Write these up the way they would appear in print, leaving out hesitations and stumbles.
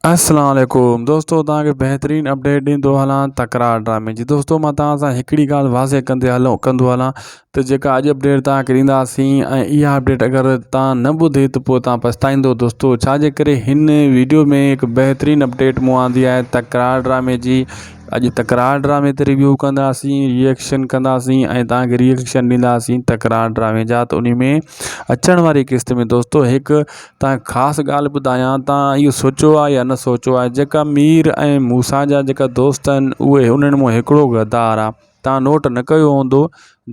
السلام عليڪم دوستو توهان کي بهترين اپڊيٽ ڏيندو هلان تڪرار ڊرامي جي دوستو مان توهان سان هڪڙي ڳالهه واضح ڪندي هلو ڪندو هلان ته جيڪا اڄ اپڊيٽ توهان کي ڏينداسين ۽ اها اپڊيٽ اگر توهان نه ٻڌي ته پوء توهان پڇتائيندو دوستو ڇا جي ڪري هن ويڊيو ۾ هڪ بهترين اپڊيٽ مون آندي آهي تڪرار ڊرامي جي اڄ تڪرار ڊرامي تي ريويو ڪنداسين ريئڪشن ڪنداسين ۽ توهان کي ريئڪشن ڏينداسين تڪرار ڊرامي جا ته ان ۾ اچڻ واري قسط ۾ دوستو هڪ تان خاص ڳالهه ٻڌايان تان اهو سوچيو آهي يا نه سوچيو آهي جيڪا مير ۽ موسيٰ جا جيڪا دوست آهن اهي انهن مان هڪڙو غدار آهي تان نوٽ نه ڪيو هوندو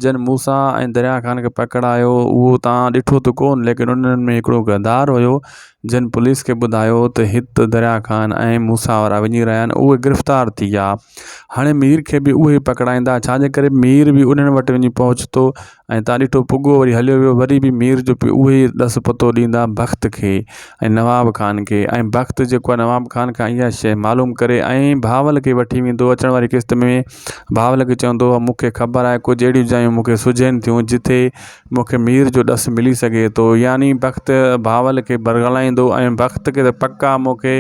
جن موسيٰ ۽ دريا خان کي پڪڙايو اهو تان ڏٺو ته ڪونه ليڪن انهن ۾ هڪڙو غدار هيو جن پوليس کي ٻڌايو ته هت دريا خان ۽ موسيٰ وارا وڃي رهيا آهن اهي گرفتار ٿي ويا هاڻي مير کي به اهي پڪڙائيندا ڇاجي ڪري مير به انهن وٽ وڃي پهچتو ۽ تان ڏٺو پڳو وري هليو ويو وري به مير جو پيء اهي ئي ڏس پتو ڏيندا بخت کي ۽ نواب خان کي ۽ بخت جيڪو آهي نواب خان کان اها شيء معلوم ڪري ۽ بهاول کي وٺي ويندو اچڻ واري قسط ۾ بهاول کي چوندو مون کي خبر آهي ڪجهه اهڙيون جايون مون کي سجهن ٿيون جتي مون کي مير جو ڏس ملي سگهي ٿو يعني بخت بهاول کي برغلائيندو ۽ بخت کي ته پڪ آهي مون کي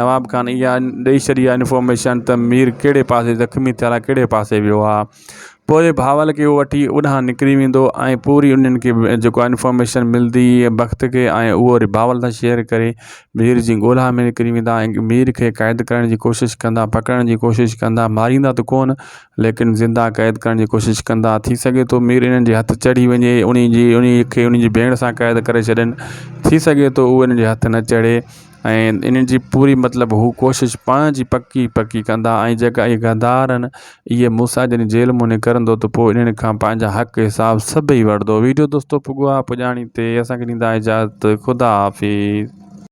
نواب خان اها ڏئي ڇڏي آهي انفارميشن ته مير ڪهڙي پاسي زخمي ٿيل آهي ڪهڙي پاسي ويو آهي پوء بهاول کي اهو وٺي اوڏانهن نڪري ويندو ۽ پوري انهن کي جيڪو آهي انفارميشن ملندي بخت کي ۽ اهو وري بهاول سان شيئر ڪري مير جي ڳولها ۾ نڪري ويندا ۽ مير کي قيد ڪرڻ جي ڪوشش ڪندا پڪڙڻ جي ڪوشش ڪندا ماريندا ته ڪونه ليڪن زنده قيد ڪرڻ جي ڪوشش ڪندا ٿي سگهي ٿو مير انهن جي هٿ چڙهي وڃي انهي جي انهي کي انهي جي ڀيڻ سان قيد ڪري ڇڏين ٿي سگهي ٿو اهو انهن جي هٿ نه چڙهي ۽ انهن جي پوري مطلب هو ڪوشش پنهنجي پڪي پڪي ڪندا ۽ جيڪا اهي غدار آهن اهي موسيٰ جڏهن جيل مون نڪرندو ته پوء انهن کان پنهنجا حق حساب سڀئي وٺندو ويڊيو دوستو پڳو آ پڄاڻي تي اسان کي ڏيندا اجازت خدا حافظ.